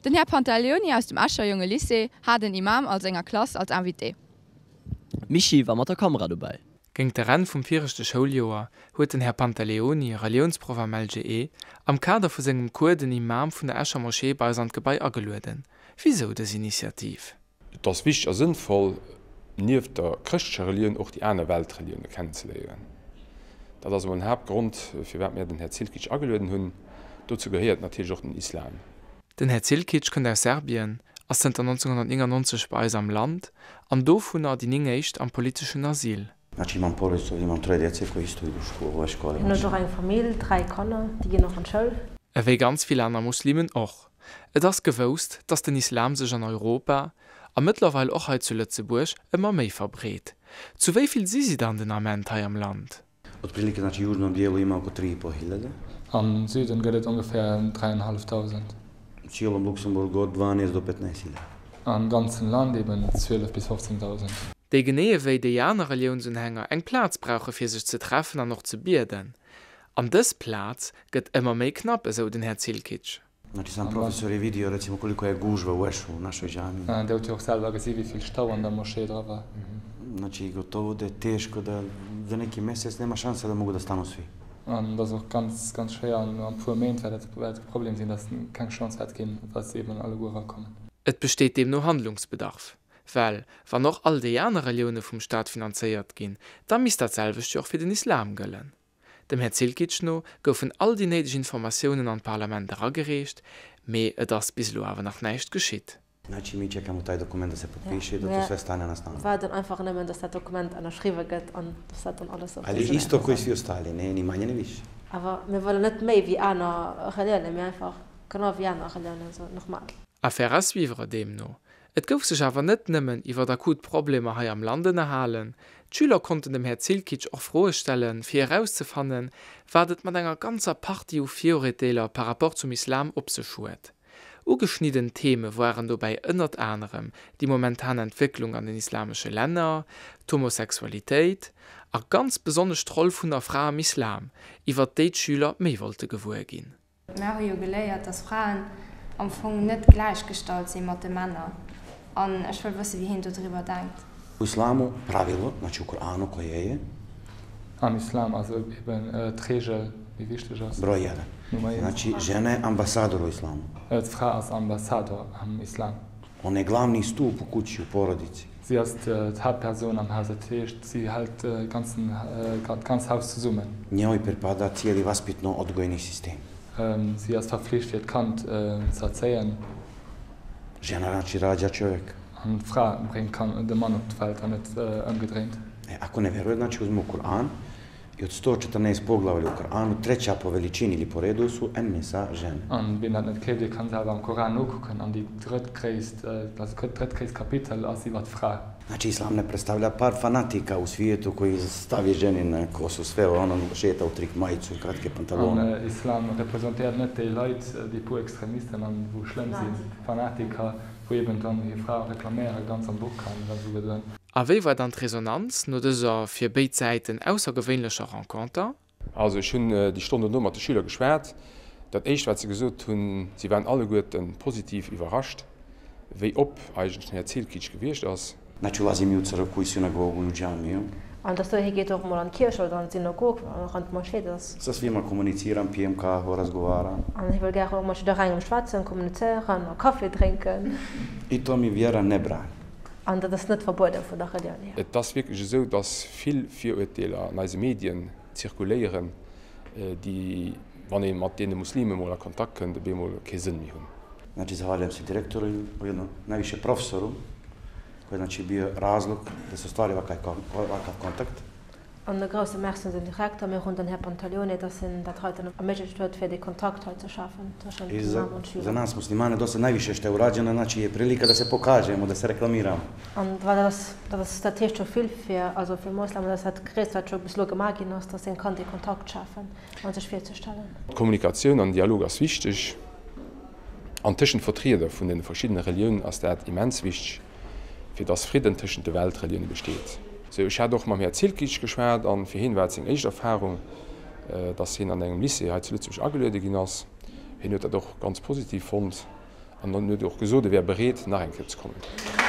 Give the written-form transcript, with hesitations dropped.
Den Här Pantaleoni aus dem Escher Jonge Lycée hat en Imam a senger Klass als Invité. D'Michi war mat der Kamera dobäi. Géingt der Enn vum viregte Schouljoer huet den Här Pantaleoni, Reliounsproff am LGE, am Kader vu sengem Cours den Imam vun der Escher Moschee bei eis an d'Gebai agelueden. Wisou dës Initiativ? Et ass wichteg a sënnvoll, nieft der chrëschtlecher Relioun och déi aner Weltrelioune kennenzeléieren. Dat ass emol en Haaptgrond, firwat mir den Här Zilkic agelueden hunn. Dozou gehéiert natierlech och den Islam. Den Här Zilkic kënnt aus Serbien, ass zënter 1999 bei eis am Land an dovunner déi 9 éischt am politeschen Asyl. Znači imam porodicu, imam troje djece koji isto idu u školu, ove škole. Hien huet och eng Famill, 3 Kanner, déi ginn och an d'Schoul. Ewéi ganz vill aner Muslimen och. Et ass gewousst, datt den Islam sech an Europa, a mëttlerweil och hei zu Lëtzebuerg, ëmmer méi verbreet. Zu wéi vill si si dann den Ament hei am Land? Otprilike znači južnom dijelu ima oko tri i pol hiljade. Am Süden gëtt et ongeféier dräienhallefdausend. U cijelom Luksemburgu od 12 do 15 hiljada. Am ganzen Land eben 12 bis 15.000. Déi genee ewéi déi aner Reliounsunhänger eng Plaz brauche fir sech ze treffen an och ze bieden. An dës Plaz gëtt ëmmer méi knapp, esou den Här Zilkic. Znači sam profesor je vidio recimo koliko je gužva u Ešu u našoj džamiji. Dir hutt jo och selwer gesi wéi vill Stau an der Moschee dra war. Znači gotovo da je teško da za neki mesec nema šanse da mogu da stanu svi. An et ass och ganz, ganz schwéier an a puer Méint wäert et wäert e Problem sinn, dass keng Chance wäert ginn, dass se eben alleguer erakommen. Et besteet deemno Handlungsbedarf, well wann och all déi aner Relioune vum Staat finanzéiert ginn, da misst dat selwecht jo och fir den Islam gëllen. Dem Här Zilkic no goufen all déi néideg Informatiounen an d'Parlament eragereecht, mee et ass bis elo awer nach näischt geschitt. Znači mi čekamo taj dokument da se potpiše i da to sve stane na snagu. Mir waarden einfach nëmmen, dass dat Dokument ënnerschriwwe gëtt an dass dat dann alles Ali isto ko i svi ostali, ne ni manje ni više. Awer mir wëllen net méi wéi aner Reliounen, mee einfach genau wéi aner Reliounen, sou normal. Affaire à suivre deemno. Et gouf sech awer net nëmmen iwwert akut Problemer hei am Land ënnerhalen, d'Schüler konnten dem Här Zilkic och Froe stellen, fir erauszefannen, wat et mat enger ganzer Partie u Viruerteeler par rapport zum Islam op sech huet. Ugeschnidden Theme woaren dobäi ënnert anerem déi momentan Entwécklung an den islamesche Länner, d'Homosexualitéit a ganz besonnesch d'Roll vun der Fra am Islam, iwwert déi d'Schüler méi wollte gewuer ginn. Mär hu jo geléiert, dass Fraen am Fong net gläichgestallt si mat de Männer. An ech wëll wësse wéi hien dodriwwer denkt. U islamu pravilo, znači u Kur'anu koje je. Am Islam ass eben d'Reegel, déi wichteg ass. Broj jedan. Nummer eent. Znači žena je ambasador u islamu. D'Fra ass Ambassador am Islam. Ona je glavni stup u kući, u porodici. Si ass d'Haaptpersoun am Haus, dat heescht, si hält dat ganzt Haus zesummen. Njoj pripada cijeli vaspitno-odgojni sistem. Si ass verflicht, fir d'Kand ze erzéien. Žena znači rađa čovjeka. An d'Fra bréngt de Mann op d'Welt an net ëmgedréint. E, ako ne veruje, znači uzmu Kur'an i od 114 poglavlja u Kur'anu, treća po veličini ili po redu su en-nisa, žene. An wien dat net gleeft, dee kann selwer am Koran nokucken an déi drëttgréisst, also drëttgréisst Kapitel ass iwwer d'Fra. Znači islam ne predstavlja par fanatika u svijetu koji stavi ženi na kosu sve ono šeta u trik majicu i kratke pantalone. An Islam representéiert net déi Leit, déi puer Extremisten an wou schlëmm sinn, Fanatiker, wou eben dann hir Fra reklaméiere ganz am Burka an esou gedoen. A wéi war dann d'Resonanz no dëser fir béid Säiten aussergewéinlecher Renconter? Also ech hunn déi Stonn dono mat de Schüler geschwat. Dat éischt wat se gesot hunn, si waren alleguerte positiv iwwerrascht, wéi op eigentlech den Här Zilkic gewiescht ass. Znači ulazim i u crkvu i sinagogu i u džamiju. An dass do hie geet och emol an d'Kierch oder an d'Synagog an och an d'Moschee, dass. Sa svima komuniciram, pijem kahu, razgovaram. An hie wëll gären och mat jidderengem schwätzen, kommunizéieren a Kaffi drénken. I to mi vjera ne brani. An dat ass net verbueden vun der Relioun hier. Et ass wierklech esou, dass vill Viruerteeler an eise Medien zirkuléieren, déi, wann ee mat deene Muslime mol a Kontakt kënnt, op eemol kee Sënn méi hunn. Znači zahvaljujem se direktoru i ujedno najviše profesoru koji je znači bio razlog da se ostvari ovakav kontakt. An e grousse Merci un den Direkter, mee och un den Här Pantaleone, dass hien dat heiten erméiglecht huet, fir dee Kontakt hei ze schafen tëschent I Imam an Schüler. Za nas muslimane dosad najviše što je urađeno, znači je prilika da se pokažemo, da se reklamiramo. An well dat ass, dat ass, dat heescht scho vill fir, also fir Moslemen, dat ass dat Gréisst, wat scho bis elo gemaach ginn ass, dass een kann dee Kontakt schafen a sech virzestellen. D'Kommunikatioun an den Dialog ass wichteg. An tëschent Vertrieder vun de verschiddene Reliounen ass dat immens wichteg. fir dass Fridden tëschent de Weltrelioune besteet. Sou, ech hat och mam Här Zilkic geschwat an fir hien war et seng éischt Erfahrung, dass hien an engem Lycée hei zu Lëtzebuerg ageluede ginn ass. Hien huet dat och ganz positiv fonnt. An en huet och gesot, e wär bereet, nach eng Kéier ze kommen.